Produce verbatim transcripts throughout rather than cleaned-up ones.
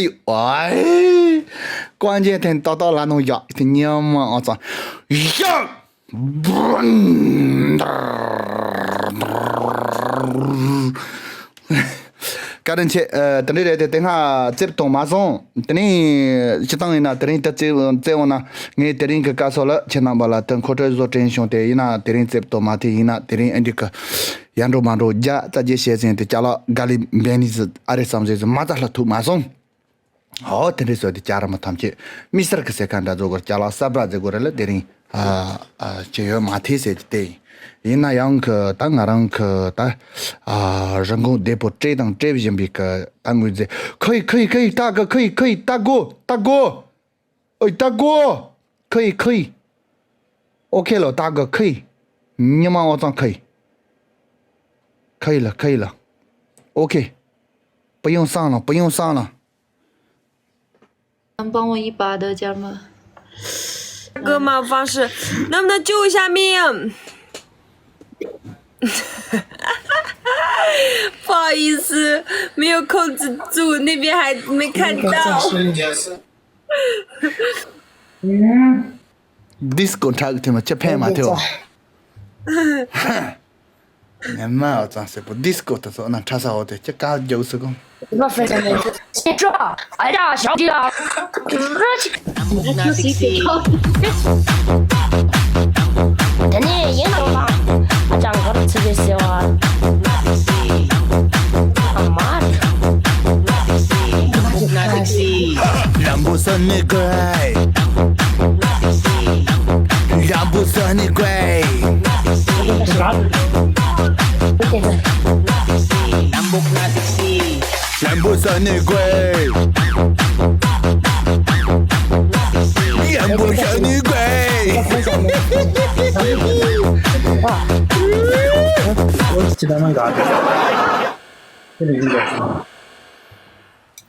ཨ་ཡོ། ཨའི། ཀོང་ཅན་ཐེན་ཏག་ཏག་ལ་ནང་བཞག་དེ་ཉམས་མ་ཨ་ཙང་། ཡ། བཀའ་དྲིན་ཆེ། ཨ། དེ་འདྲ་རེད་དེ། དེ་སྔ་རྩེབ་གཏོང་མ་སོང་། དེ་ནས་སྤྱི་བཏང་ཡིན་ན་དེ་རིང་ད་རྩེབ་རྩེབ་འོང་ན། ངས་དེ་རིང་གི་བཀའ་སོགས་ལ་ཁྱེད་རྣམ་པ་ལ་དེ་མཁོ་སྤྲོད་བཟོ་དྲན་བྱུང་སྟེ། ཡིན་ན་དེ་རིང་རྩེབ་གཏོང་མ་ཐེ། ཡིན་ན་དེ་རིང་ཨ་འདི་གི་ཡར་འགྲོ་མར་འགྲོ་རྒྱ་རྩ་རྒྱ་བཤད་ཟིན་ཏེ། ཅ་ལག་ག་ལེ་འབན་ནི་ཟི་ཨ་རེ་བསམ་ཟིན་ཟི་མ་རྩ་ལྷ་ཐུག་མ་སོང་། ཨོ། དེ་འདྲའི་བཟོས་ཏེ་ཅ་ར་མ་ཐམས་ཅད་མི་སེར་གི་ཟེར་ཁ་འདྲ་བཟོ་དགོས། ཅ་ལག་གསར་པ་ཟེར་དགོས་རེད་ལ། དེ་རིང་ཨ་ཨ་ཅི་ཡོད་མ་ཐེ་ཟེར་གྱི་དེ་ཡིན། ཡིན་ན་ཡང་གི་ད་ང་རང་གི་ད་ཨ་རིན་གོང་བདེ་པོ་སྤྲད་དང་སྤྲད་བཞིན་པའི་གི་ད་དངོས་རྫས། ཁོ་ཡི་ཁོ་ཡི་ཁོ་ཡི་ད་གི་ཁོ་ཡི་ཁོ་ཡི་ད་གོ་ད་གོ། ཨོ་ད་གོ། ཁོ་ཡི་ཁོ་ཡི། ཨོ་ཁེ་ལོ། ད་གི་ཁོ་ཡི། ཉི་མ་ཨོ་ཙང་ཁོ་ཡི། ཁོ་ཡི་ལ་ཁོ་ཡི་ལ། ཨོ་ཁེ། 不用上了，不用上了。 能帮我一把的，家人们？这个吗？方式，能不能救一下命？不好意思，没有控制住，那边还没看到。 disco track 对吗？这拍嘛对吧？ ཉི་མ་ཨོ་ཙང་སེ་པོ་disco ད་ཚོ་ན་ཁྲ་ས་འོ་དེ་ཅི་ག་རྒྱུགས་སུ་གོ། 什么分手没分手？先说，哎呀，小弟啊，这这这，真的也能吧？讲个吃的是哇，干嘛？ རང་བུ་སོན་ནི་དགོས། རང་བུ་སོན་ནི་དགོས། རང་བུ་སོན་ནི་དགོས། རང་བུ་སོན་ནི་དགོས།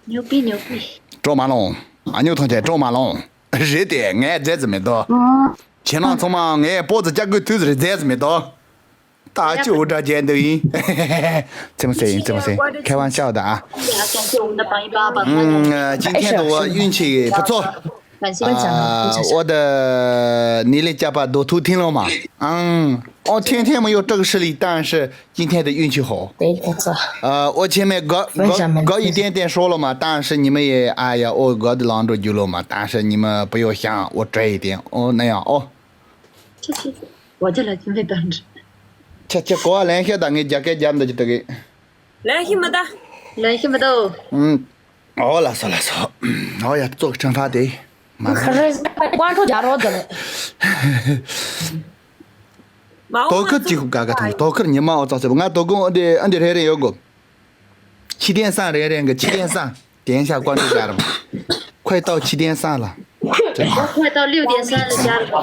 ཉོག་པི་ཉོག་པི། སྤྲོ་མ་ལོང་། ཨ་ཉོ་ཐོང་ཆེ་སྤྲོ་མ་ལོང་། རེད་དེ་ངས་རྫས་ཙམ་མེད་དོ། ཁྱེད་རང་ཚང་མ་ངས་སྤོ་ཙི་ལྕགས་སྐུད་དུས་རེད་རྫས་ཙམ་མེད་དོ། ད་ཅི་འུར་སྒྲ་རྒྱག་འདུག་ཡིན། 怎么说？怎么说？开玩笑的啊。 今天的我运气不错。 啊，我的你的家爸都偷听了嘛？嗯，我天天没有这个视力，但是今天的运气好。 对，不错。 呃，我前面高高高一点点说了嘛，但是你们也，哎呀，我高的狼主就了嘛，但是你们不要想我窄一点哦，那样哦。 我就来听没等着。 ཁྱེད་ཀྱི་གོ་བ་ལེན་ཤེས་ད། ངས་རྒྱ་སྐད་རྒྱབ་འདི་ཅི་ལྟ་གི། 来听不到。 来听不到。 ཨུམ། ཨོ་ལ་སོ་ལ་སོ། ཨོ་ཡ། ཙོག་ཁྲང་ཧྥ་དེ། མ་ཁ་རེ་ཀོང་ཁྲོ་རྒྱ་རོ་དེ་རེད། དོ་ཁུར་གཅིག་ག་ག་ཐང་། དོ་ཁུར་ཉི་མ་ཨོ་ཙག་ཙེ་པོ། ང་དོ་དགོང་ཨ་འདི་ཨ་འདི་རེ་རེ་ཡོད་གོ། 七点三 རེ་རེ་གི། 七点三。 点一下关注家人们。快到七点三了。 我快到六点三了，家人们。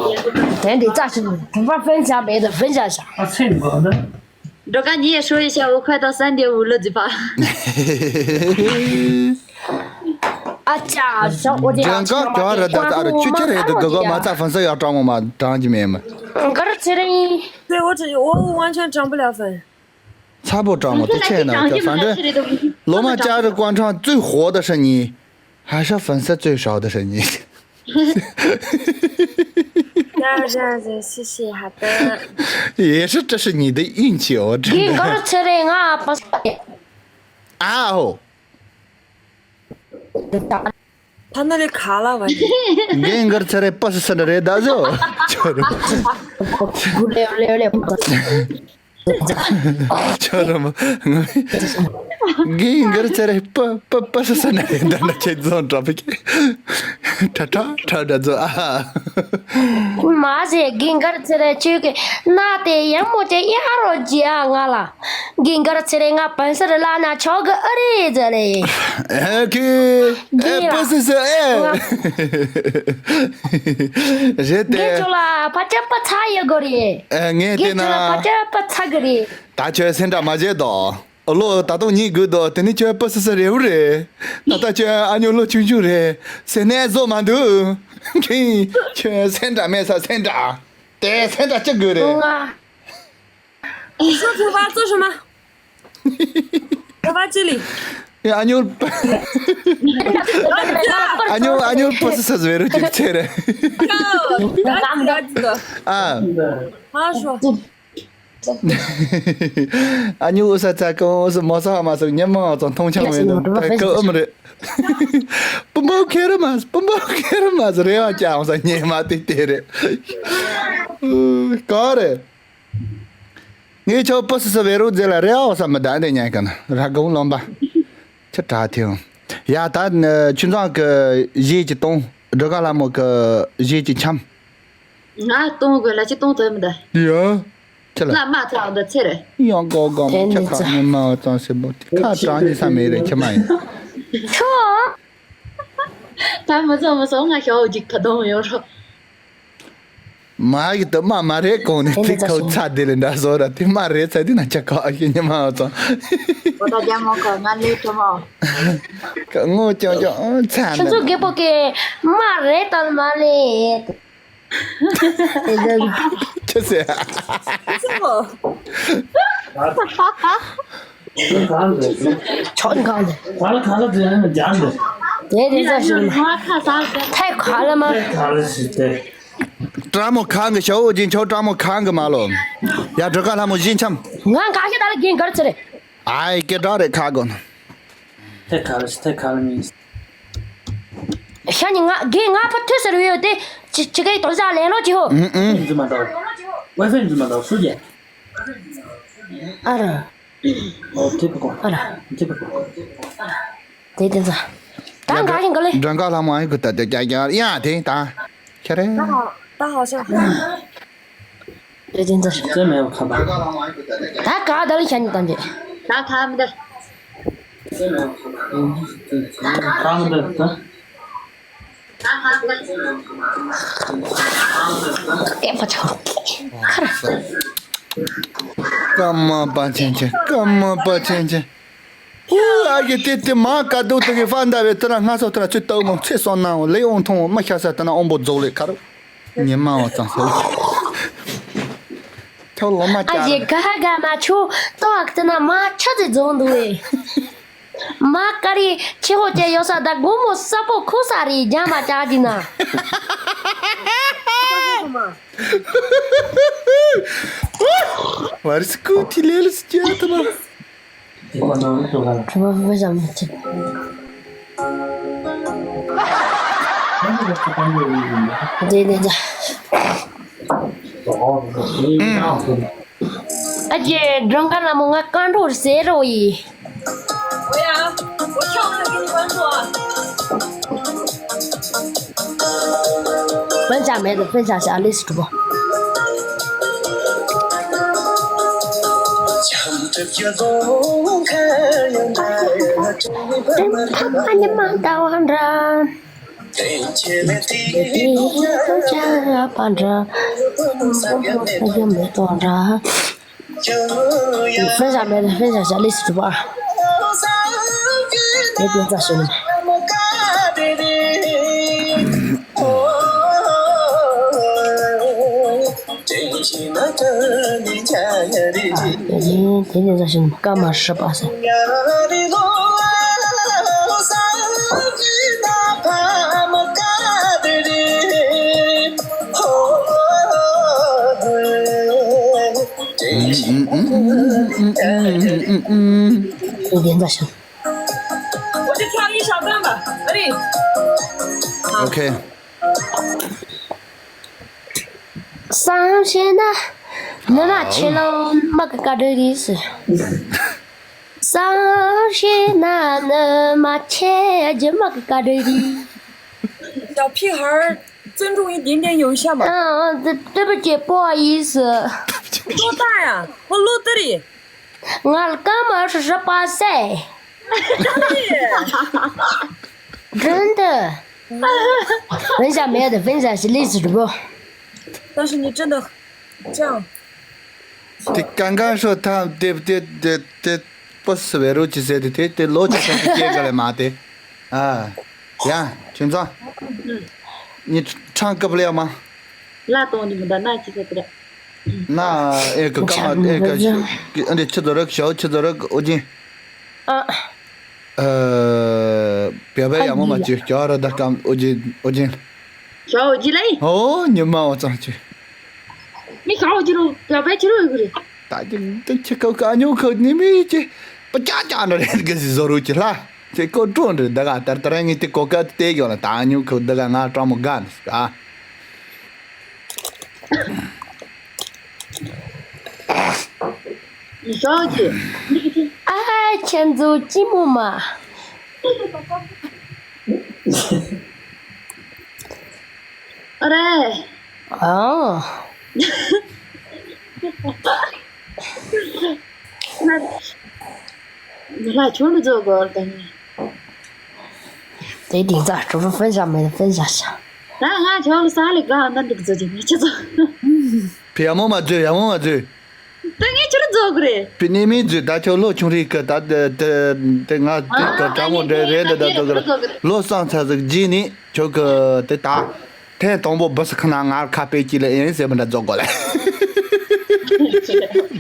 དེ་འདི་ཙག་ཞིག་གོང་པ་分享没得分享一下。 འགྲོ་ཀ་ཉིད་ཡ་ཧྲོ་ཡ་ཤ། 我快到三点五了，嘴巴。 ཨ་ཅག་ཤོག་འོ་དེ། 刚刚叫人家咋了？去去来的，哥哥嘛，咋粉丝要涨我嘛，涨几面嘛？ གར་ཚེ་རིང་། 对，我只我我完全涨不了粉。 ཚ་པོ་དྲང་མོ་དེ་ཆེ་ན་ཁྱོད་ཧྥན་ཀྲེན། 罗马假日观众最火的是你，还是粉丝最少的是你？ 这样这样子，谢谢，好的。 也是，这是你的运气哦，真的。 གིན་གར་ཚེ་རིང་ང་པ། 啊哦。 ད་ན་ལེ་ག་ལ་བ། རྒན་གར་ཚེ་རིང་པ་སི་སི་འདྲ་རེད་ད་ཟེར། ཁྱོད་རང་། ཁྱོད་རང་། རྒན་གར་ཚེ་རིང་པ་པ་པ་སི་སི་འདྲ་རེད་ད། ན་ཁྱེད་ཚོ་འདྲ་པ་ཁྱེད། ཁྲ་ཁྲ་ཁྲ་འདྲ་ཚོ་ཨ། མ་ཟེར། རྒན་གར་ཚེ་རིང་ཁྱོད་ཀྱི་ན་དེ་ཡང་མོ་དེ་ཡ་རོ་ཇི་ཨ་ང་ལ། རྒན་གར་ཚེ་རིང་ང་པན་སར་ལ་ན་ཆོག་གི་ཨ་རེད་ཟེར་ལེ། ཨེ་ཀི། ཨེ་པ་སི་སི་ཨེ། རེད་དེ། རྒན་ཁྱོད་ལ་ཕ་ཅག་པ་ཚ་ཡོད་གོ་རེད། ཨེ་ངས་བལྟས་ན། རྒན་ཁྱོད་ལ་ཕ་ཅག་པ་ཚ་གི་རེད། ད་ཁྱོད་སེམས་ཁྲལ་མ་བྱེད་དོ། ལོ་ད་དུང་ཉིན་དགུ་དོ། དེ་ནི་ཁྱོད་པ་སི་སི་རེད་བུ་རེད། ད་ལྟ་ཁྱོད་ཨ་ཉོ་ལོ་ཆུང་ཆུང་རེད། སེམས་ནད་བཟོ་མ་འདུག་ཁྱོད་སེམས་ཁྲལ་མེད་ས་སེམས་ཁྲལ། དེ་སེམས་ཁྲལ་ཅི་དགོས་རེད། ང་说头发做什么？头发这里。 ཨ་ཉོ། ཨ་ཉོ། ཨ་ཉོ་པ་སི་སི་བེ་རུ་ཅིག་ཚེ་རེད། ཨ། 好好说。ཨ་ཉུ་འུ་ས་ཚ་ཀོ་འུ་ས་མོ་ས་ཧ་མ་ས་ཉི་མ་ཙང་མཐོང་ཆང་མེད་དང་ད་ཀོ་ཨམ་རེད། པུ་མོ་ཁེ་རི་མ་སི་པུ་མོ་ཁེ་རི་མ་སི་རེ་བ་ཅང་ས་ཉེ་མ་ཏི་ཏི་རེད། ཀོ་རེད། ངས་ཆོ་པོ་སི་སི་བེ་རུ་ཛེ་ལ་རེ་བ་ས་མི་ད་འདི་ཉན་ཀ་ན་ར་གུང་ལོན་པ། ཆི་དྲག་ཐེང་། ཡ་ད་ཆུ་མཛངས་ཀྱི་གཞས་ཀྱི་གཏོང་སྒྲོལ་དཀར་ལྷ་མོ་གི་གཞས་ཀྱི་འཆམ། ང་གཏོང་དགོས་ལ་ཅི་གཏོང་ཐུབ་མི་འདུག་ཡ། ཁྱེད་ལ། ལ་མ་ཚ་འདི་ཚེ་རེད། ཡང་གོ་གོ་མ་དེ་ཁྱེད་ནི་ཁ་ཚ། ཉི་མ་བ་ཙང་སེ་བོ་དེ་ཁ་དྲག་ནི་ས་མེད་རེད་ཁྱེད་མ་ཡིན། ཁྱོ། ད་མི་ཚོ་མི་ཚོ་ང་ཞའོ་ཅིག་ཁ་གཏོང་ཡོང་རོགས། མ་གི་དུ་མ་མ་རེད་གོང་ནས་དེ་ནི་དེ་ཁའུ་ཚ་ཚ་དེ་ལས་འདྲ་བཟོ་ར་དེ་མ་རེད་ཚ་དེ་ན་ཁྱེད་ཁ་ཨ་ཞེ་ཉི་མ་བ་ཙང་། འོ་ད་རྒྱ་མོ་ཁ་ང་ལས་ཁྲོ་མོ། ངོ་ཅོ་ཅོ་ཚ་ཁྱོད་ཚོ་ན། རྒད་པོ་གི་མ་རེད་དང་མ་ལས། ཁྱེད་ཟེར། ཆོག་གང་ལ། ག་ལ་ག་ལ་ཟེར་ན་རྒྱ་ལ། དེ་རེད་ཟ་ཞིག་མ། ཐའི་ག་ལ་མ། ག་ལ་ཞིག་སྟེ། ཀྲ་མོ་ཁང་གི་ཞའོ་ཅིན་ཆོ་ཀྲ་མོ་ཁང་གི་མ་ལོ། ཡ་སྒྲོལ་དཀར་ལྷ་མོ་བཞིན་འཆམ། ང་ག་ཤེད་ད་ལ་རྒན་གར་ཚེ་རེད། ཨའི་སྐད་གྲགས་རེད་ཁ་གོ་ན། ཐད་ཁ་ལ་ཐད་ཁ་ལ་མིན། ཤ་ཉི་ང་རྒན་ང་ཕ་ཐོས་ཟེར་བའི་ཡོད་དེ་ཅི་ཅི་གའི་དོ་ཟ་ལེན་ལོ་ཅི་ཧོ། ཨུ་ཨུ། འཛུལ་མ་འདུག་ཝའི་ཕའི་འཛུལ་མ་འདུག་སུ་རྒྱ། ཨ་ར། ཨོ་ཐིབ་གོ་ཨ་ར། ཐིབ་གོ་དེ་དེ་ཚ། ད་ག་ཡིན་ག་ལེ། སྒྲོལ་དཀར་ལྷ་མོ་ཨ་ཡིན་གོ་ད་དེ་རྒྱ་རྒྱ་ཡ་དེ་ད། ཁྱེད་རེད། 大家好，大家好，下午好。 རེད་ཅན་ཙར། ཙེ་མེད་པ་ཁ་པ། ད་ག་ད་ལ་ཤ་ཉི་དང་རྗེས། ད་ཁ་མི་འདུག་ཁ་མི་འདུག་ད། ཨེ་པ་ཆོ། ཁར། ཀ་མ་པ་ཆེན་ཆེན་ཀ་མ་པ་ཆེན་ཆེན། ཨུ་ཨ་གི་ཏི་ཏི་མ་ཀ་དུ་ཏི་གི་ཧྥ་འདའ་བའི་ཏི་ར་སྔ་སོ་ཏི་ར་ཚུ་ཏའུ་མོ་ཚེ་སོང་ནའོ་ལེ་ཨོང་ཐོང་མ་ཤ་ས་ཏི་ན་ཨོང་པོ་རྫོགས་ལེ་ཁ་རུ། ཉི་མ་འོ་ཙང་སེ། ཁྱོད་ལོ་མ་ཨ་ཅེ་ཀྱ་ག་ག་མ་ཆུ་ཏོ་ཨག་ཏི་ན་མ་ཆ་ཙི་རྫོང་འདུག་ཨེ། མ་ཀ་རི་ཆེ་ཧོ་ཅེ་ཡོ་ས་ད་དགོང་མོ་ས་པོ་ཁུ་ས་རི་རྒྱ་མ་ཅག་ཅི་ན། བར་སྐུ་ཐི་ལེ་ལ་སྐྱ་ཐ་མ། ཁྱོད་བུ་བུ་ཞང་མི་ཁྱེད། དེ་ནས་ད། ཨ་ཅེ་སྒྲོལ་དཀར་ལྷ་མོ་ང་རྐང་འགྲོ་ཟེར་རོ་ཡི། 我呀，我跳舞的给你关注啊。 分享没得分享下历史主播。 分享没得分享下历史主播啊。没点赞兄弟们。 དེ་ནས་ད་བཞིན་སྐར་མ་ཧྲི་པ་ཟེར། དེ་ནས་ད་བཞིན། 我去跳一小段吧，ready。 OK。 བསམ་ཤེས་ན་ནི་མ་ཆེ་ལོ་མ་གི་བཀའ་དྲིན་རེད་ཟེར། བསམ་ཤེས་ན་ནི་མ་ཆེ་རྒྱུ་མ་གི་བཀའ་དྲིན་རེད། 小屁孩儿尊重一点点友谊嘛。 ཨ་ཨ་དེ་དེ་བུ་ཀྱི་པོ་ཡིས། 多大呀？我落地里。 ང་ལ་སྐར་མ་ཧྲི་པ་ཟེར། རེད་དེ། 分享没得分享下历史主播。 但是你真的这样。 དེ་གང་གང་ཧྲོ་ཐམ་དེ་དེ་དེ་དེ་པོ་སི་བེ་རོ་ཅི་ཟེར་དེ་དེ་དེ་ལོ་ཅི་ཙམ་དུ་སྐྱེལ་ག་ལེ་མ་དེ། ཨ། ཡ། ཁྱིམ་ཚང་། ཉི་ཁྲང་སྐབས་ལ་ཡ་མ། ལ་གཏོང་ནི་མི་འདུག་ན་ཅི་ཟེར་དེ་རེད། ན་ཨེ་གི་ཀ་མ་ཨེ་གི་ཨ་འདི་ཆི་ཚོ་རག་ཞའོ་ཆི་ཚོ་རག་ཨོ་ཅིན། ཨ། ཨ། བེ་བེ་ཡ་མོ་མ་ཅི་ཞའོ་ར་ད་ཀམ་ཨོ་ཅིན་ཨོ་ཅིན། ཞའོ་ཅི་ལེ། ཨོ་ཉི་མ་འོ་ཙང་ཅི། མི་ཞའོ་ཅི་རུ་བེ་བེ་ཅི་རུ་ཡོད་གི་རེད། ད་ཅི་འདི་ཁྱི་ཁོ་ཁ་ཉོ་ཁོ་ནི་མི་ཅི་པ་ཅག་ཅག་འདྲ་རེད་གི་ཟི་བཟོ་རུ་ཅི་ལྷ་ཅི་ཀོ་ཀྲོ་འདྲ་ད་ག་ཏར་ཏར་ངི་ཏི་ཀོ་ཀ་ཏི་ཡོ་ལ་ད་ཉོ་ཁོ་ད་ག་ང་ཀྲ་མོ་ག་ནི་ཀ་ཞོགས་ཀྱི། ཨ་ཁྱེད་ཚོ་ཅི་མོ་མ། རེད། ཨ། ང་ལ་ཁྱོད་ལ་རྫོགས་དགོས་དང་། དེ་དེང་ཚ་གྲོགས་པོ་ཕན་བྱ་མེད་ཕན་བྱ་ཤ། ད་ང་ཁྱོད་ལ་ས་ལེ་ག་འདྲ་འགྲིག་རྫོགས་ཀྱི་ནི་ཁྱེད་ཚོ། ཕི་ཡ་མོ་མ་རྫོགས་ཡ་མོ་མ་རྫོགས། ད་ངས་ཁྱོད་ལ་རྫོགས་དགོས་རེད། ཕི་ནི་མི་རྫོགས་ད་ཁྱོད་ལོ་ཆུང་རིག་གི་ད་དེ་དེ་ང་དེ་ག་གྲང་མོ་འདྲ་རེད་འདི་ད་རྫོགས་གི་ལོ་སང་ཚ་ཟིག་རྗེས་ནི་ཁྱོད་གི་དེ་ད། ཐེངས་དང་པོ་སྦི་སི་ཁ་ན་ང་ཁ་ཕེ་ཅི་ལ་ཨེན་ཟེར་མི་འདྲ་རྫོགས་དགོས་ལེ།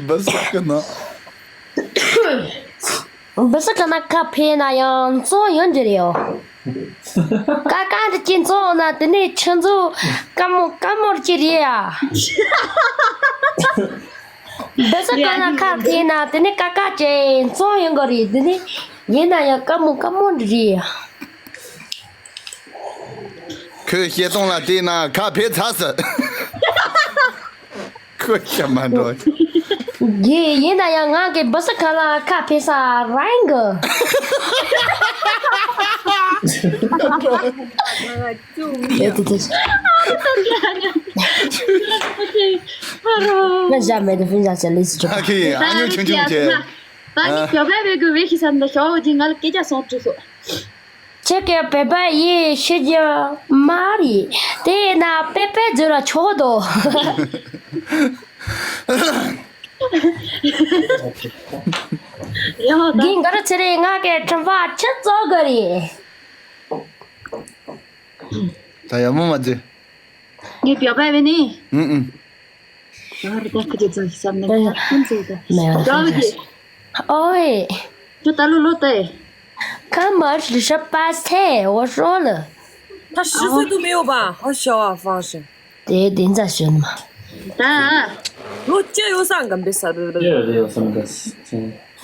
སྦི་སི་ཁ་ན། སྦི་སི་ཁ་ན་ཁ་ཕེ་ན་ཡང་བཙོང་ཡོང་རྒྱུ་རེད་ཡོ། ཀ་ཀ་འདི་ཅི་བཙོང་ན་དེ་ནས་ཁྱེད་ཚོ་ཀ་མོ་ཀ་མོར་ཅི་རེད་ཡ། སྦི་སི་ཁ་ན་ཁ་ཕེ་ན་དེ་ནས་ཀ་ཀ་ཅི་བཙོང་ཡོང་གི་རེད་དེ་ནས་ཡིན་ན་ཡང་ཀ་མོ་ཀ་མོ་འདི་རེད་ཡ། ཁོས་བཤད་སྟངས་ལ་བལྟས་ན་ཁ་ཕེ་ཚ་ཟེར། ཁོས་བཤད་མ་འགྲོ། དེ་ཡིན་ན་ཡང་ང་གི་སྦི་སི་ཁ་ལ་ཁ་ཕེ་ས་རང་གི། ཨེ་དེ་དེ། ང་བཞག་མེད་དུ་ཕུན་བཞག་བྱ་ལས་སུ་ཨ་ཁི་ཨ་ཉུ་ཆུང་ཆུང་བྱས། ད་ནི་ཨ་ཞོགས་པ་བེ་གུ་བེ་ཤི་ས་འདི་ཞོགས་ཀྱི་ང་ལ་སྐད་ཆ་སོང་དུས་སོ། ཁྱེད་ཀྱི་བོད་པ་ཡིན་ཤེས་རྒྱུ་མ་རེད། དེ་ཡིན་ན་པེ་པེ་བརྗོད་ལ་ཆོག་དོ། ཡོད་ད། འདི་འགར་ཚེ་རིང་ང་གི་དྲན་པ་ཆུ་བཙོག་གི་རེད། ད་ཡག་མོ་མ་བརྗོད། ངའི་བོད་པ་བེ་ནི། ཨུ་ཨུ། ཨོའི། ཁྱོད་ད་ལོ་ལོ་ཏེ། Comment je passe au rôle? 他十岁都没有吧？好小啊，方式。 དེ་བདེན་ཙམ་ཞུ་ནི་མ། ད། ལོ་བཅུ་ཡོད་ས་འགམ་པའི་ས་རུ་རུ།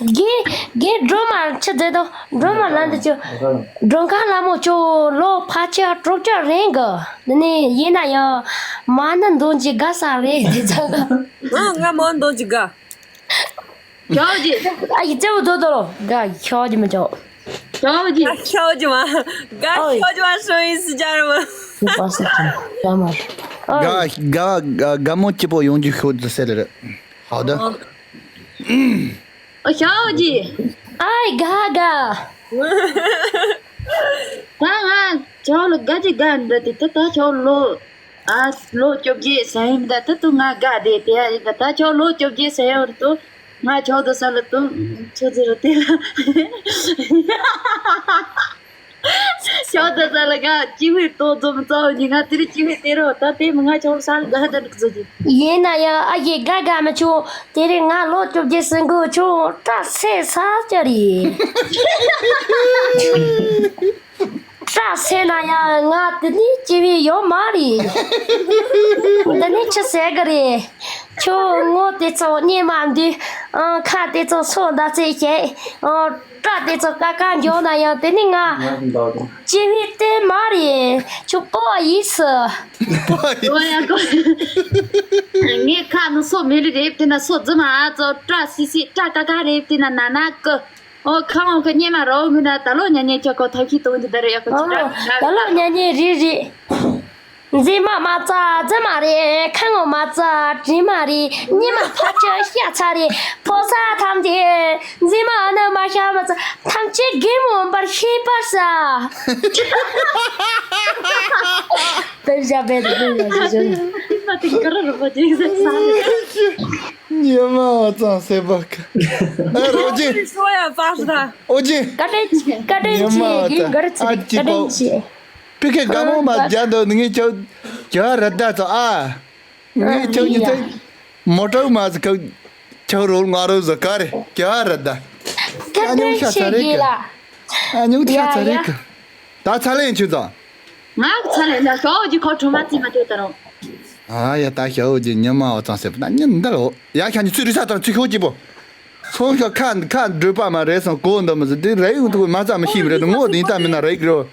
རྒན་རྒན་སྒྲོལ་མ་ཆི་ཟེར་དང་སྒྲོལ་མ་ལ་འདི་ཆུ། སྒྲོལ་དཀར་ལྷ་མོ་ཁྱོད་ལོ་ཕལ་ཆེར་དྲུག་ཅུ་རན་གི། འདི་ནས་ཡིན་ན་ཡང་མ་ཎི་འདོན་གྱི་དགའ་ས་རེད་འདི་ཚང་གི། ང་ང་མ་ཎི་འདོན་གྱི་དགའ། ཞོགས་ཀྱི། ཨ་ཡི་ཙེ་བོ་དོ་དོ་རོ། དགའ་ཞོགས་ཀྱི་མི་ཆོག་ཞོགས་ཀྱི། དགའ་ཞོགས་ཀྱི་མ། དགའ་ཞོགས་ཀྱི་མ་སོ་ཡིན་སི་ཅར་མ། སི་པ་སི་ཅར་མ། དགའ་དགའ་དགའ་མོ་སྐྱིད་པོ་ཡོང་རྒྱུ་ཤོག་ཟེར་རེད། ཧའོ་ད། ཨ་ཞོགས་ཀྱི། ཨའི་དགའ་དགའ། ད་ང་ཞོགས་ལ་དགའ་ཅི་དགའ་འདྲ་དེ་ད་ད་ཞོགས་ལོ། ཨ་ལོ་བཅོ་བརྒྱད་ཟེར་ཡིན་ད་ད་དུ་ང་དགའ་བསྡད་དེ་ཡ་ཡིན་ད་ད་ཆོག་ལོ་བཅོ་བརྒྱད་ཟེར་ཡོད་དུ་ང་ཆོག་དུ་ས་ལ་དུ་ཆོག་ཟེར་རུ་དེ་ལ་ཆོག་དུ་ས་ལ་ང་ཅི་ཧུད་ཏོ་འཛོམས་རྩ་བ་ཉི་ང་དེ་རིང་ཅི་ཧུད་དེ་རུ་ད་དེ་མི་ང་ཆོག་ས་ལ་དགའ་ད་འགྲིག་ཟེར་གྱི། ཡིན་ན་ཡང་ཨ་ཡེ་དགའ་དགའ་མི་ཆོག་དེ་རིང་ང་ལོ་བཅོ་བརྒྱད་ཟིན་གོ་ཆོག་སྐྲ་སེ་ས་ཅི་རེད། སྐྲ་སེ་ན་ཡང་ང་དེ་ནི་སྐྱེ་བའི་ཡོད་མ་རེད། འདི་ནི་ཆི་ཟེར་གི་རེད། ཁྱོད་ངོ་དེ་ཚོ་སྙེ་མ་འདུས། ཨང་ཁ་དེ་ཚོ་སོ་འདའ་ཚེ་བྱས། ཨང་སྐྲ་དེ་ཚོ་ཀ་ཀ་འཇོག་ན་ཡང་དེ་ནི་ང་སྐྱེ་བའི་རྟེན་མ་རེད། ཁྱོད་སྤོ་བ་ཡིས་སུ། ཨོ་ཡ་གོ། ངའི་ཁ་ནི་སོ་མེ་ལི་རེད་དེ་ན་སོ་རྫི་མ་ཨ་ཚོ་སྐྲ་སི་སི་སྐྲ་ཀ་ཀ་རེད་དེ་ན་ན་ན་ཀི། ཨོ་ཁ་འོང་ཁ་སྙེ་མ་རོ་མི་ན་ད་ལོ་ཉ་ཉེ་ཁྱོད་ཁོ་ཐབས་ཤེས་གཏོང་གི་ད་རེ་ཡག་པོ་ཅི་ད། ད་ལོ་ཉ་ཉེ་རེད་རེད། མཛེས་མ་མ་རྩ་རྫི་མ་རེད། ཁ་ངོ་མ་རྩ་དྲི་མ་རེད། སྙེ་མ་ཕ་ཆ་ཤ་ཚ་རེད། ཕོ་ས་ཐམས་ཅད་མཛེས་མ་ཨ་ནི་མ་ཤ་མ་རྩ་ཐམས་ཅད་རྒན་མོ་འབར་ཤེས་པར་ས། དེ་བཞག་པས་དེ་བཞག་ཞེས་བརྗོད། ཉི་མ་ཙང་སེ་བ་ཀ་ཨ་རོ་ཇི། ཨོ་ཇི། བཀའ་དྲིན་ཆེ། བཀའ་དྲིན་ཆེ། ཉི་མ་ཙང་། གར་ཚེ་ཨ་ཅི་བཀའ་དྲིན་ཆེ། པི་ཁེ་དགའ་མོ་མ་རྒྱ་འདོད་ངས་ཁྱོད་རྒྱ་ར་ད་ཚོ་ཨ། ངས་ཁྱོད་ཉི་ཚེ་མོ་ཊ་མ་ཟི་ཁ་ཁྱོད་རོལ་ང་རོལ་ཟི་ཀ་རེ་རྒྱ་ར་ད། བཀའ་དྲིན་ཆེ་གི་ལ། ཨ་ཉུང་ཤ་ཚ་རེ་ཀ་ད་ཚ་ལེན་ཆུ་ཚང་། ང་ཚ་ལེན་ན་ཤོག་ཅི་ཁོ་ཁྲོ་མ་ཙི་མ་ཏེ་ད་རུང་། ཨ་ཡ། ད་ཞའོ་ཅི་ཉི་མ་ཨོ་ཙང་ཟེར་བ་ད་ཉི་འདི་ལོ་ཡ་ཤ་ཉི་ཚུ་རི་ས་དང་ཚུ་ཤོ་ཅི་པོ། སོང་ཤ་ཁ་ཁ་འགྲོས་པ་མ་རེད་སོང་གོ་འདི་མི་ཟི་དེ་རེ་ཡོང་དུ་མ་ཙམ་མི་ཤེས་པ་རེད་ངོ་དེ་ད་མི་ན་རེ་གི་རོ།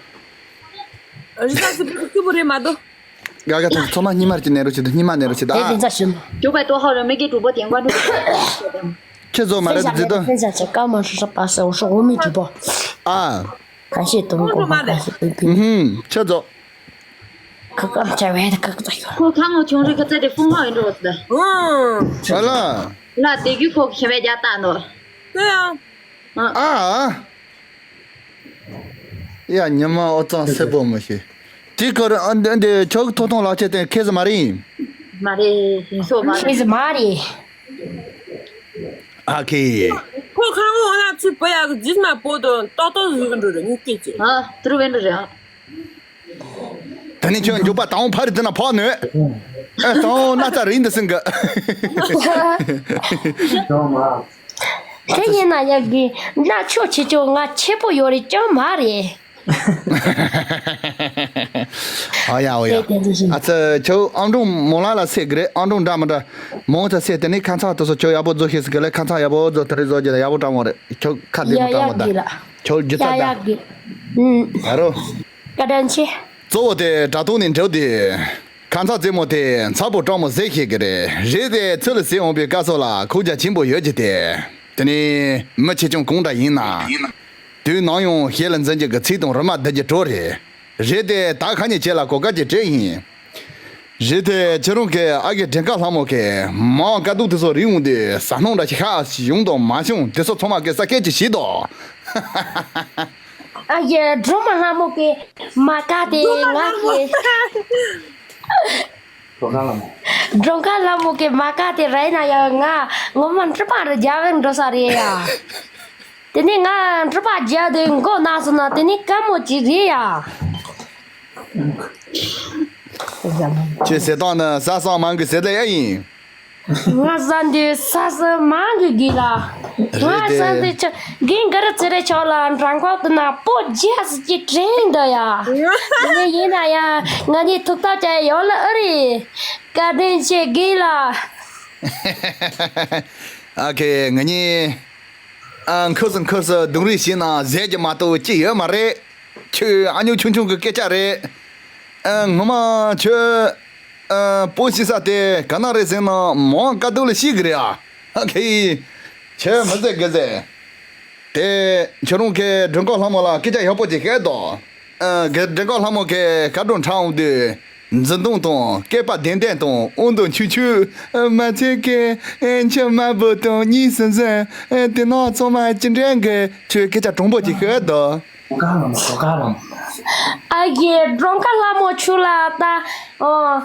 རི་ས་སི་པི་ཀི་པོ་རེད་མ་དོ། ག་ག་ཐོག་ཚོ་མ་ཉི་མར་གྱི་ནེ་རོ་ཆེ་དུ་ཉི་མ་ནེ་རོ་ཆེ་དུ་ཨ། 九百多号人没给主播点关注。 ཁྱེད་ཚོ་མ་རེད་དུ་ཟི་དུ། 分享给高毛叔叔八十，我是无名主播。 ཨ། 感谢东哥，感谢菲菲。 ཁྱེད་ཚོ། 可可在外的可可在远。 ཁོ་ཁ་ངོ་ཆུང་རིག་གི་རྩེ་དེ་ཧྥུང་ཧའོ་ཡིན་འགྲོ་ཟི་དུ། ཨ་ལ། ན་དེ་རྒྱུ་ཁོ་གི་ཞེ་བའི་རྒྱ་ལྟ་ནོ། ཨ། ཨ། ཡ་ཉི་མ་ཨོ་ཙང་སེ་པོ་མི་ཤེས། དེ་ཁོ་ར་ཨ་འདི་འདི་ཁྱོད་ཐོག་ཐོག་ལག་ཆ་དེ་ཁེ་ཟི་མ་རེད། མ་རེད་ཡིན་སོ་མ་རེད། ཁེ་ཟི་མ་རེད། ཨ་ཁེ། ཁོ་ཁ་ངོ་ང་ཚོའི་བུ་ཡག་གི་རྫིས་མ་པོ་དང་ཏོག་ཏོག་ཟིག་འགྲོ་རེད་ངས་སྐད་ཅིག་ཨ་དུ་རུ་བེན་འགྲོ་རེད་ཨ། ད་ནི་ཁྱོད་མགྱོགས་པ་དང་ཕ་རི་དེ་ན་ཕོག་ནོས། ཨ་དང་ན་ཚ་རིང་འདི་སིང་གི། དེ་ཡིན་ན་ཡག་གི་ན་ཆོ་ཆེ་ཆོ་ང་ཆེ་པོ་ཡོད་རེད་ཅང་མ་རེད། ཨ་ཡ་ཨོ་ཡ། ཨ་ཙི་ཁྱོད་ཨང་གྲངས་མོ་ལ་ལ་སེ་གི་རེད་ཨང་གྲངས་འདྲ་མི་འདྲ། མོ་ཚ་སེ་དེ་ནི་ཁ་ཚ་དུ་སོ་ཁྱོད་ཡག་པོ་བཟོ་ཤེས་སི་གི་ལེ་ཁ་ཚ་ཡག་པོ་བཟོ་དེ་རེད་བཟོ་རྒྱུ་ཡག་པོ་ཀྲང་མོ་རེད་ཁྱོད་ཁ་དེ་མོ་ཀྲང་མོ་ད་ཁྱོད་རྒྱུ་ཚ་ད། ཡ་རོ། བཀའ་དྲིན་ཆེ། གཙོ་བོ་དེ་དྲ་ཐོག་ནས་འབྲེལ་དེ། ཁ་ཚ་རྩེད་མོ་དེ་ཚ་པོ་སྤྲང་མོ་ཟེར་ཤེས་ཀྱི་རེད། རེད་དེ་ཚུལ་ལ་ཟེར་འོང་པའི་སྐབས་སོགས་ལ་ཁོག་རྒྱ་ཆེན་པོ་ཡོད་ཀྱི་དེ། དེ་ནི་མི་ཆེ་ཆུང་གང་འདྲ་ཡིན་ན། དུས་ནམ་ཡང་ཞེ་ལ་འཛིན་རྒྱུ་གི་ཚིག་དང་རི་མ་བསྡུ་རྒྱུ་གྲོགས་རེད། རེད་དེ་ད་ཁ་ཉིན་ཁྱེད་ལ་གོ་སྐབས་ཅིག་སྤྲད་ཡིན། རེད་དེ་ཁྱེད་རང་གི་ཨ་གི་དྲན་ཁ་ལྷ་མོ་གི་མང་དཀའ་སྡུག་དེ་ཚོ་རིག་འོང་དུས་ཟ་སྣང་འདྲ་ཞིག་ཤ་ཡོང་དང་མ་བྱུང་དེ་ཚོ་ཚང་མ་གི་ས་སྐད་ཅིག་བྱེད་དོ། ཨ་ཡེ་སྒྲོལ་མ་ལྷ་མོ་གི་མ་ཀ་དེ་ང་གི་སྒྲོལ་མ་ལྷ་མོ། སྒྲོལ་མ་ལྷ་མོ་གི་མ་ཀ་དེ་རེད་ན་ཡང་ང་ངོ་མ་འཁྲུལ་པ་རེ་རྒྱག་གི་འགྲོ་ས་རེད་ཡ། དེ་ནས་ང་འཁྲུལ་པ་རྒྱག་དུས་མགོ་ན་སོང་ན་དེ་ནས་དཀའ་མོ་ཅིག་རེད་ཡ། ཁྱེད་ཟེར་སྟངས་ནི་ས་སང་མང་གི་ཟེར་ལེ་ཡ་ཡིན། ང་ཟ་འདི་ས་ས་མང་གི་གི་ལ། ང་རེད་དེ། ཟ་འདི་ཆ་གིན་གར་ཚེ་རེ་ཆོག་ལ་འགྲང་ཁོག་ཏུ་ན་པོ་རྒྱ་སི་ཅི་དྲན་འདི་ཡ། ངས་ཡིན་ན་ཡ་ང་ནི་ཐུག་ཐག་ཅག་ཡོད་ལ་ཨ་རི། བཀའ་དྲིན་ཆེ་གི་ལ། ཨ་ཁེ་ང་གཉིས། ཨ་ཁུ་སི་ཁུ་སི་རྡུང་རེས་བྱས་ན་ཟས་ཀྱི་མ་གཏོགས་ཅི་ཡོད་མ་རེད། ཁྱོད་ཨ་ཉོ་ཆུང་ཆུང་གི་སྐད་ཆ་རེད། ཨ་ངོ་མ་ཁྱོད། ཨ་སྤོ་ཤི་ས་དེ་ག་ན་རེད་ཟེར་ན་མང་དཀའ་སྡུག་ལ་ཤི་གི་རེད་ཨ། ཨ་ཁེ། ཁྱོད་མི་ཟེར་གི་ཟེར། དེ་ཁྱོད་རང་གི་སྒྲོལ་དཀར་ལྷ་མོ་ལ་སྐད་ཆ་ཡག་པོ་ཅིག་བཤད་དོ། ཨ་གི་སྒྲོལ་དཀར་ལྷ་མོ་གི་ག་སྒྲོ་འཁྲབ་འོང་དུས་འཛིན་སྟངས་དང་སྐད་པ་ལྡེམ་ལྡེམ་དང་དབང་དུ་ཆུ་ཆུ། མ་ཚད་ཀི་ཁྱོད་དམར་པོ་དང་གཉིས་སུ་འཛིན། དེ་ནང་ཚང་མ་ཅི་འདྲ་གི་ཁྱོད་སྐད་ཆ་དྲང་པོ་ཅིག་བཤད་དོ། གྲོང་ཁ་ལ་མོ་གྲོང་ཁ་ལ་མོ། ཨ་ཡེ་གྲོང་ཁ་ལ་མོ་ཆུ་ལ་ད་ཨོ་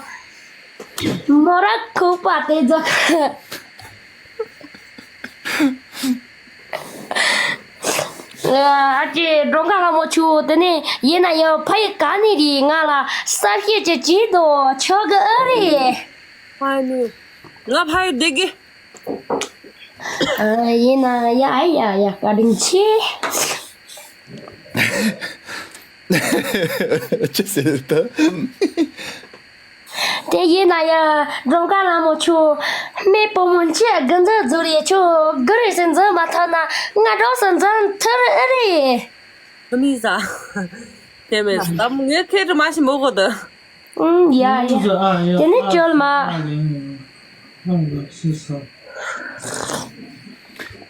མོ་ར་ཁུག་པ་དེ་ཚོ། ཨ་ཅེ་གྲོང་ཁ་ལ་མོ་ཆུ་དེ་ནས་ཡིན་ན་ཡང་ཕ་ཡི་ག་ནས་རེད་ང་ལ་གསར་བཤད་ཅིག་བྱེད་དོ་ཆོག་གི་ཨ་རེད། ཕ་ནི་ང་ཕ་ཡི་བདེ་གི་ཡིན་ན་ཡ་ཡ་ཡ་བཀའ་དྲིན་ཆེ། ཅི་ཟེར་ད། དེ་ཡིན་ན་ཡ་སྒྲོལ་དཀར་ལྷ་མོ་ཁྱོད་སྨན་བུ་མོ་ཅི་དགུ་འཛིན་རྫུ་རེད་ཁྱོད་དགུ་རེ་ཟིན་འཛིན་མ་ཐུབ་ན་ང་གྲོགས་སུ་འཛིན་ཐུབ་རེད་ཨེ་རེད། ཨ་མི་ཟ། དེ་མེད་ད་མོ་ངས་ཁེ་རེ་མ་ཤི་མོ་གོ་ད། ཨུམ་ཡ་ཡ། དེ་ནི་བཅོལ་མ།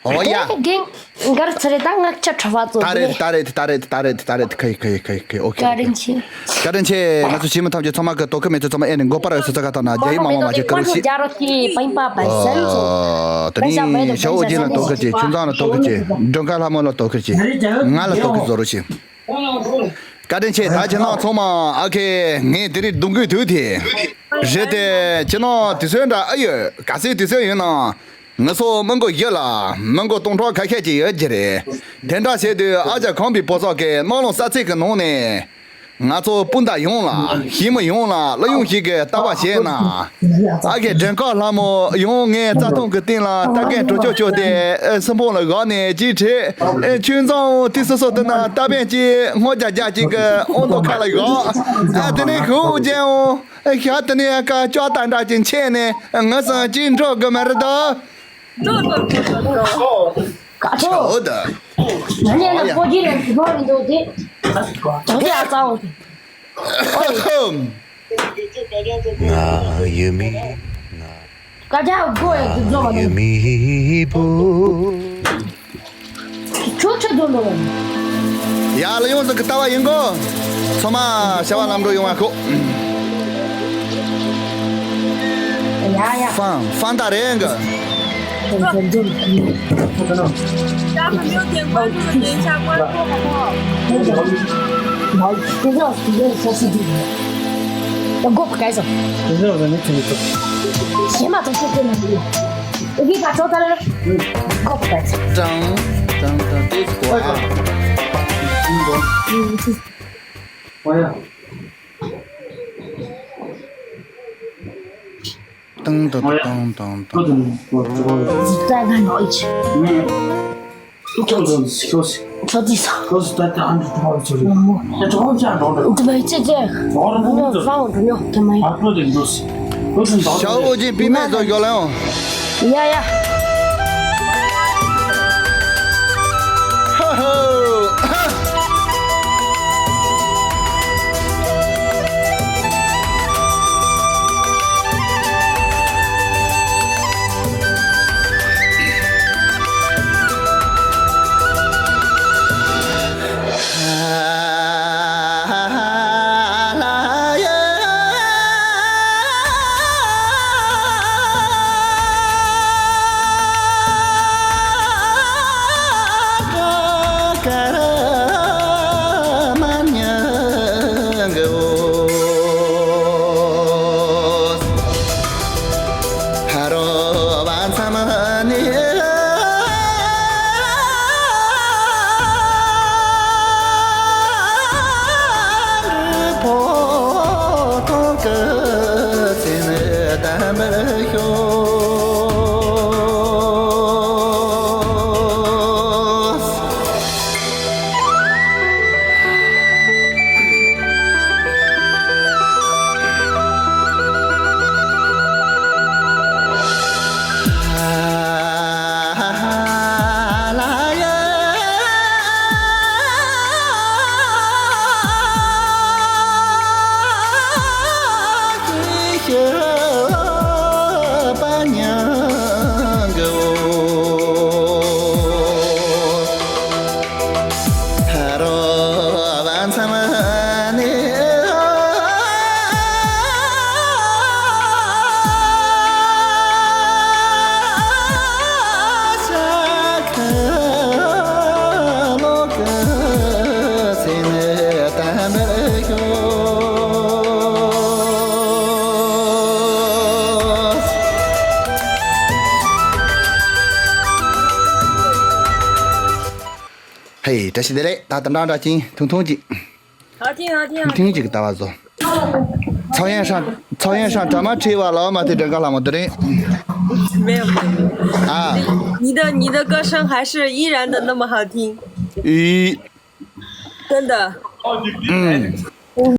ཨོ་ཡ། དེ་ནི་རྒན་གར་ཚེ་རེ་ད་ངག་ཆ་གྲྭ་བ་ཚོ་ད་རེད་ད་རེད་ད་རེད་ད་རེད་ད་རེད་ཁེ་ཁེ་ཁེ་ཁེ་ཨོ་ཁེ། བཀའ་དྲིན་ཆེ། བཀའ་དྲིན་ཆེ། ང་ཚོ་ཞི་མི་ཐམས་ཅད་ཚང་མ་གི་དོ་ཁུར་མེད་ཚོད་ཚང་མ་ཨེ་ནས་མགོ་པར་ཡོད་སོ་ཚ་ག་ཐོག་ན་རྒྱ་ཡིག་མང་མང་མ་བྱེད་ཀུ་རུ་ཤི། ཨོ་དེ་ནི་ཞའོ་ཨོ་རྒྱན་ལ་དོ་ཁུར་བྱེད། ཆུང་ཚང་ལ་དོ་ཁུར་བྱེད། སྒྲོལ་དཀར་ལྷ་མོ་ལ་དོ་ཁུར་བྱེད། ང་ལ་དོ་ཁུར་བཟོ་རོགས་བྱེད། བཀའ་དྲིན་ཆེ། ད་ཁྱེད་རང་ཚང་མ་ཨ་ཁེ་ངས་དེ་རིང་རྡུང་དགོས་དུས་དེ་རེད་དེ་ཁྱེད་རང་དུས་ཚོད་འདྲ་ཨ་ཡོད་ག་ཚོད་དུས་ཚོད་ཡོད་ན་ང་ཚོ་མི་མགོ་བཞི་ལ་མི་མགོ་སྟོང་ཕྲག་ཁ་ཤས་ཅིག་ཡོད་ཀྱི་རེད། དེ་འདྲ་བྱས་དུས་ཨ་ཅག་ཁམས་པའི་བོད་ས་གི་སྣང་ལོང་ས་ཚིགས་ཀྱི་ནང་ནས་ ང་ཚོ་སྤུན་ཟླ་ཡོངས་ལ། གཞིས་མི་ཡོངས་ལ་སླར་ཡང་ཞིག་གི་ལྟ་བ་བྱས་ན། ཨ་ཁེ་སྒྲོལ་དཀར་ལྷ་མོ་ཡང་ངའི་རྩྭ་ཐང་གི་སྟེང་ལ་རྟ་རྒན་གྲོ་ཆོག་ཆོག་དེ་སྲིན་པོ་ལ་བཞག་ནས་ཅིག་ཁྲིད། ཆུ་མཛོད་དེ་སོ་སོ་དེ་ན་རྟ་པན་གཅིག་སྔོ་རྒྱག་རྒྱག་ཅིག་གི་དབང་དུ་ཁ་ལ་བཞག་ཨ་དེ་ནས་ཁུ་བོ་ཅན་འོང་། ཤ་དེ་ནས་ཀ་ཅོག་ཏ་འདྲ་ཅིག་ཆད་ནས་ངུ་སང་ཅིག་འགྲོ་གི་མ་རེད་ད། འགྲོ་འགྲོ་འགྲོ་འགྲོ་འགྲོ། ཀ་ཆོ། ཆོ་ད། ང་ནས་ན་སྤོ་རྒྱུ་ལ་འགྲོ་མི་འདུག་དེ། དོ་དེ་ཨ་ཙ་འོ་དེ། ང་ཡུལ་མི། ང་ཀ་ཅག་སྒོ་ཡ་དུ་འགྲོ་མ་ཡུལ་འདུག་མི་བུ། ཁྱོད་ཁྱོད་འགྲོ་འགྲོ། ཡ་ལ་ཡོངས་སུ་གི་ལྟ་བ་ཡིན་གོ། ཚང་མ་བྱ་བ་ལམ་འགྲོ་ཡོང་བ་ཁོ། ཡ་ཡ། 放放大人个。 大家没有点关注的，点一下关注，好不好？ 我给你把招他了，我给你把招他了。 张张张这是我啊。我呀。噔噔噔噔噔。再看着一起。嗯。就是就是就是。说地上。就是在这样子。怎么这这？我放我朋友，怎么？啊，对对对。 小五斤比麦子有了。呀呀。哈哈。 ཧེ། བཀྲ་ཤིས་བདེ་ལེགས། ད་ལྟ་འདྲ་འདྲ་ཅིང་ཐུང་ཐུང་ཅིག 好听，好听，好听。 ཐུང་ཐུང་ཅིག་ལྟ་བ་བཟོ། 草原上，草原上dramas ཁྲིད་པ་ལ་མ་ཐུག་དྲན་ག་ལ་མ་དུ་རེད། 没有没有没有。 啊。 你的你的歌声还是依然的那么好听。 咦。 真的。 ཨུམ།